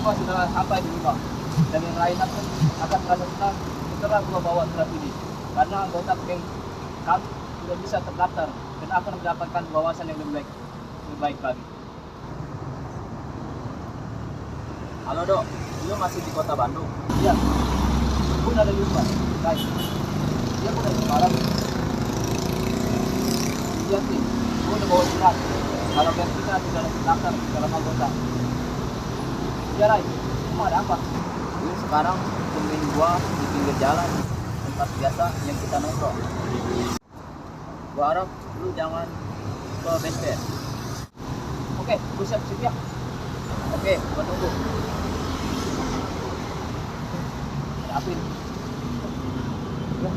gua sudah sampai di rumah. Dan yang lain akan merasa senang setelah gua bawa surat ini. Karena anggota geng kami sudah bisa terdaftar dan akan mendapatkan wawasan yang lebih baik lagi. Halo Dok, lu masih di kota Bandung? Iya, pun ada di rumah. Guys, dia udah semalam. Iya sih, gua udah bawa surat. Kalau geng kita sudah terdaftar dalam anggota. Iya Rai, cuma ada apa? Lu sekarang temuin gua di pinggir jalan, tempat biasa yang kita nongkrong. Gua harap lu jangan ke base camp. Oke, gua siap-siap ya. Oke, gua tunggu. Ada apa ini? Ya.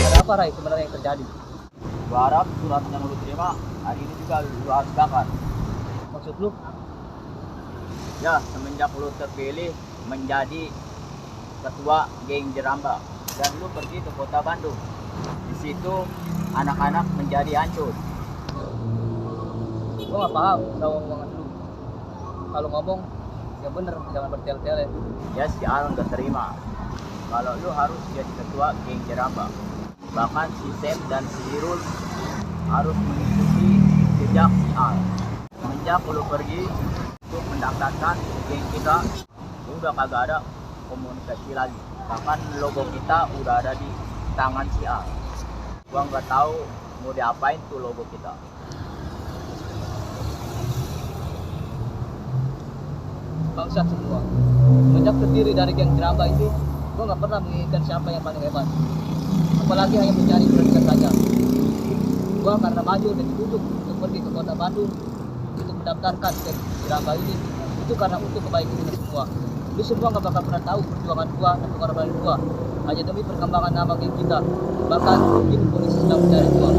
Ada apa Rai sebenarnya yang terjadi? Gua harap surat yang lu terima hari ini juga lu harus bakar. Maksud lu? Ya, semenjak lu terpilih menjadi ketua geng Jeramba dan lu pergi ke kota Bandung. Di situ anak-anak menjadi hancur. Gua nggak paham sama omongan lu. Kalau ngomong ya bener, jangan bertele-tele. Ya si Al nggak terima kalau lu harus jadi ketua geng Jeramba. Bahkan si Sam dan si Irul harus mengikuti jejak si Al. Semenjak lu pergi untuk mendaftarkan geng kita, udah kagak ada komunikasi lagi. Bahkan logo kita udah ada di tangan si Al. Gua nggak tahu mau diapain tuh logo kita. Bangsat semua. Sejak terdiri dari geng Jeramba ini, gua nggak pernah menginginkan siapa yang paling hebat. Apalagi hanya mencari prioritas saja. Gua karena maju dan dituntut untuk pergi ke kota Bandung untuk mendaftarkan geng Jeramba ini, itu karena untuk kebaikan kita semua. Lu semua nggak bakal pernah tahu perjuangan gua dan pengorbanan gua hanya demi perkembangan nama geng kita. Bahkan mungkin polisi sedang mencari gua.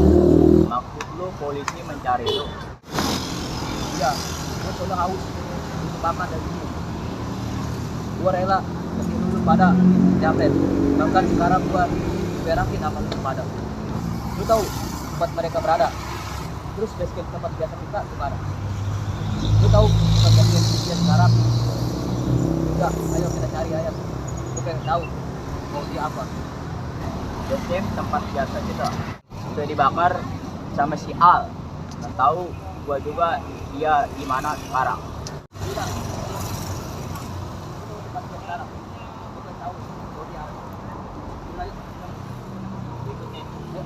Maksud lu polisi mencari lu? Iya, gua sudah haus untuk makan dan minum. Gua rela meski dulu pada jamret. Bahkan sekarang gua berakin amal kepada. Lu tahu tempat mereka berada. Terus base camp tempat biasa kita kemana? Lu tahu tempat base camp dia sekarang? Enggak, ayo kita cari ayam. Gua pengen tahu mau dia apa. Base camp tempat biasa kita sudah dibakar sama si Al. Nggak tahu gua juga dia di mana sekarang. Tidak. Itu tempat dia sekarang. Gua pengen tahu mau dia apa. Gila, yuk. Ikutin. Yuk.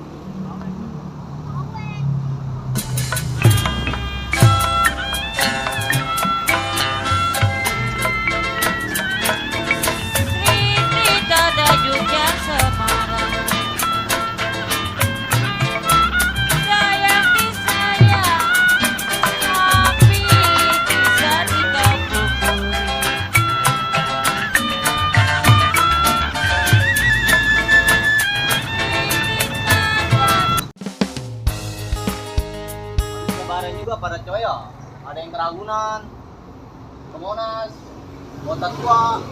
Kritik ada juga Semarang. Sayang disayang, tapi bisa dikabulkan. Lebaran juga pada coy ya. Ada yang ke Ragunan, ke Monas, Kota Tua,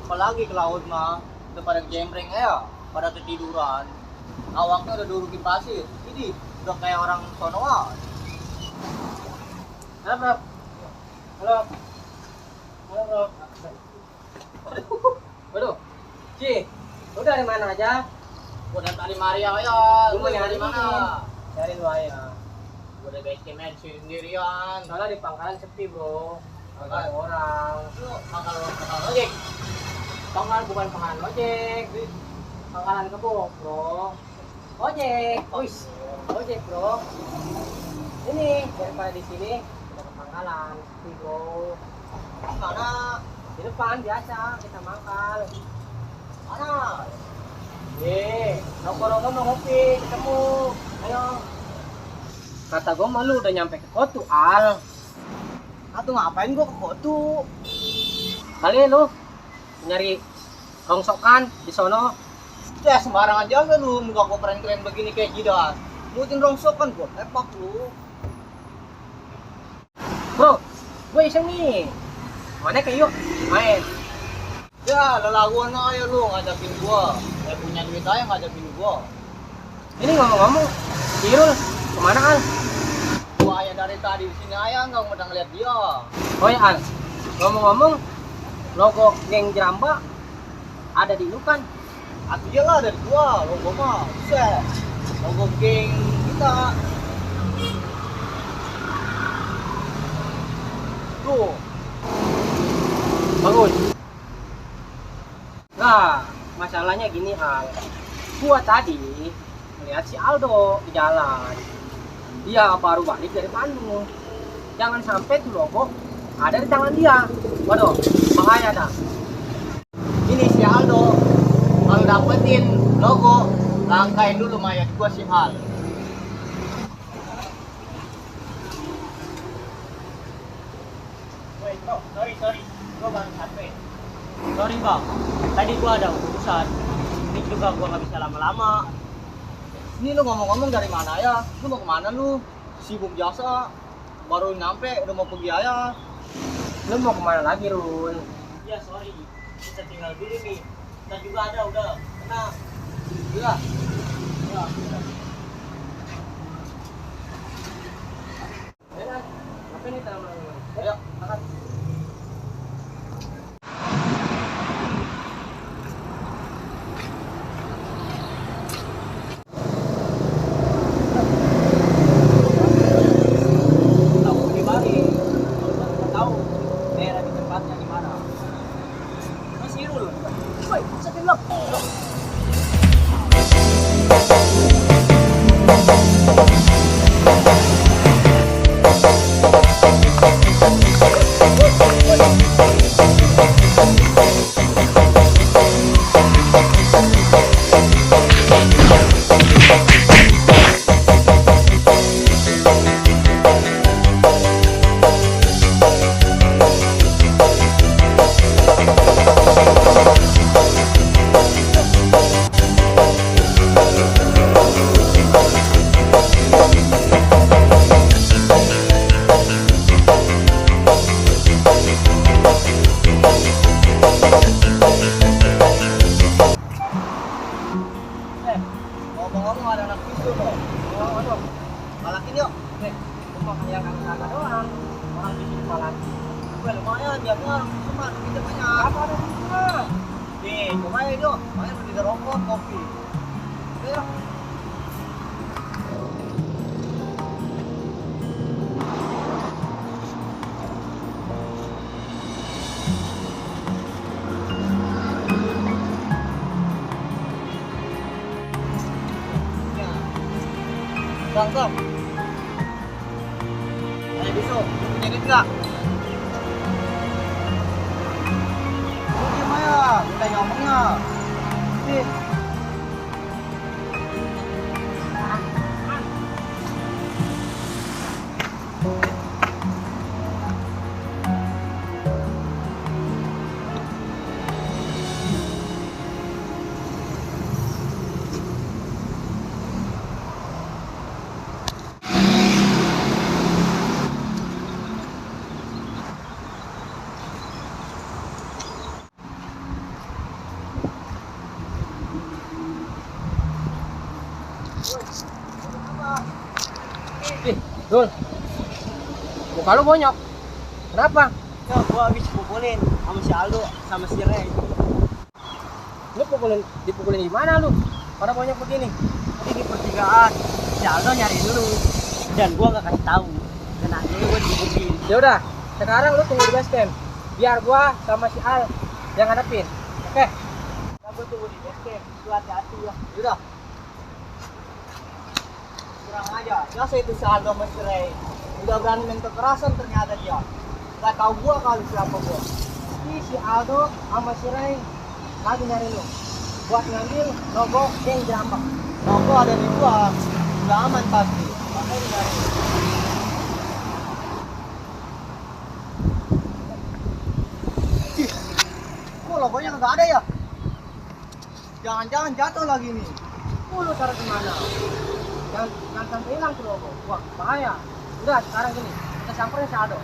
apalagi ke laut mah. Udah pada jembreng ya, pada ketiduran. Awaknya udah dudukin pasir. Ini udah kayak orang sonoan. Halo, Bro. Halo. Halo, Bro. Waduh. Ci, lu dari mana aja? Gua dari tadi Maria ya. Lu mau nyari mana? Cari lu aja. Gua udah base camp sendirian. Soalnya di pangkalan sepi, Bro. Kagak ada orang. Lu kalau ojek. Pangkalan bukan pangkalan ojek. Pangkalan kebok, Bro. Ojek. Wis. Ojek, Bro. Ini daripada di sini kita ke pangkalan sepi, Bro. mana? Di depan biasa kita makan. Mana? Nongkrong mau ngopi, ketemu. Ayo. Kata gue malu udah nyampe ke Kotu, Al. Atau ngapain gua ke Kotu? Kali lu nyari rongsokan di sono. Ya sembarangan aja lu, muka gua keren-keren begini kayak jidat. Mutin rongsokan gua, tepak lu. Bro, gue iseng nih. Mana kayak yuk, main. Ya, lelaguan aja lu ngajakin gua. Saya punya duit aja ngajakin gua. Ini ngomong-ngomong, Irul kemana Al? Gua aja dari tadi di sini aja nggak mau ngeliat dia. Oh ya Al, ngomong-ngomong, logo geng Jeramba ada di lu kan? Aku dia lah dari gua, logo mah. Set. Logo geng kita. Tuh. Bagus. Nah, masalahnya gini Al. Gua tadi melihat si Aldo di jalan. Dia baru balik dari Bandung. Jangan sampai tuh logo ada di tangan dia. Waduh, bahaya dah. Ini si Aldo. Kalau dapetin logo, langkain dulu mayat gua si Al. Wait, bro, sorry. Gua baru sampai. Sorry bang, tadi gua ada urusan. Ini juga gua nggak bisa lama-lama. Ini lu ngomong-ngomong dari mana ya? Lu mau kemana lu? Sibuk jasa. Baru nyampe, udah mau pergi aja. Lu mau kemana lagi, Rul? Iya sorry, kita tinggal dulu nih. Kita juga ada udah. Tenang. Iya. Ya. Ya, apa nih teman-teman? Ayo, makan. Tahu di Bali. Kalau kita tahu daerah di tempatnya di mana. Mas Irul. Woi, setin lo. Ngomong-ngomong ada anak pisu loh. Oh, aduh. Malakin yuk. Cuma yang kagak doang. Orang di sini malah. Gue lumayan, dia mah cuma kita banyak. Apa ada di sana? Nih, lumayan yuk. Main udah rokok, kopi. Oke yuk. Bang. Ayo besok, punya duit nggak? Lu diem aja, kita ngomongnya. Nih. Rul, muka lu bonyok. Kenapa? Ya, gua habis pukulin sama si Aldo sama si Ray. Lu dipukulin di mana lu? Pada bonyok begini. Tadi di pertigaan, si Aldo nyari dulu. Dan gua nggak kasih tahu. Dan akhirnya gua dipukulin. Ya udah, sekarang lu tunggu di base camp. Biar gua sama si Al yang ngadepin. Oke? Nah, gua tunggu di base camp. Lu hati-hati ya. Udah. Kurang aja. Biasa itu si Aldo sama si Ray. Udah berani main kekerasan ternyata dia. Gak tau gua kali siapa gua. Ini si Aldo sama si Ray lagi nyari lu buat ngambil logo geng Jerambak. Logo ada di gua, udah aman pasti. Makanya nyari. Ih, kok logonya nggak ada ya? Jangan-jangan jatuh lagi nih. Lu taruh di mana? Jangan sampai hilang tuh logo. Wah, bahaya. Udah, sekarang gini. Kita samperin si Aldo.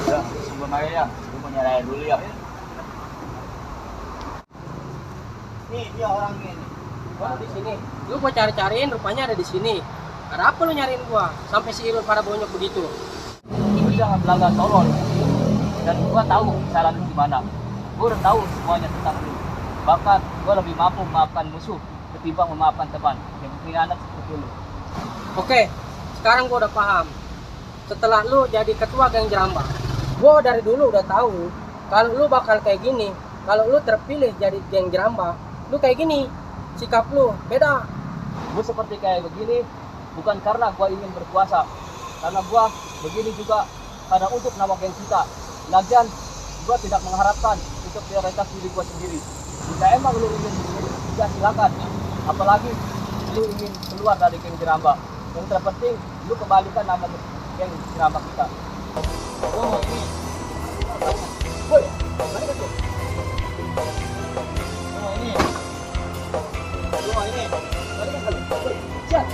Ya, sebelum aja ya, gue mau nyari air dulu ya. Nih dia orangnya nih. Gua di sini. Lu gua cari-cariin, rupanya ada di sini. Ada apa lu nyariin gua? Sampai si Irul pada bonyok begitu. Lu jangan belaga tolol. Dan gua tahu kesalahan lu di mana. Gua udah tahu semuanya tentang lu. Bahkan gua lebih mampu memaafkan musuh ketimbang memaafkan teman yang berkhianat seperti lu. Oke, sekarang gua udah paham. Setelah lu jadi ketua geng Jerambak, gua dari dulu udah tahu kalau lu bakal kayak gini. Kalau lu terpilih jadi geng Jerambak, lu kayak gini. Sikap lu beda. Gua seperti kayak begini bukan karena gua ingin berkuasa, karena gua begini juga karena untuk nama geng kita. Lagian gua tidak mengharapkan untuk prioritas diri gua sendiri. Jika emang lu ingin ya silakan. Apalagi lu ingin keluar dari geng Jerambak. Yang terpenting lu kembalikan nama geng Jerambak kita. Oh ini. Woi, balik tuh. Oh ini. Balik kan. Siap.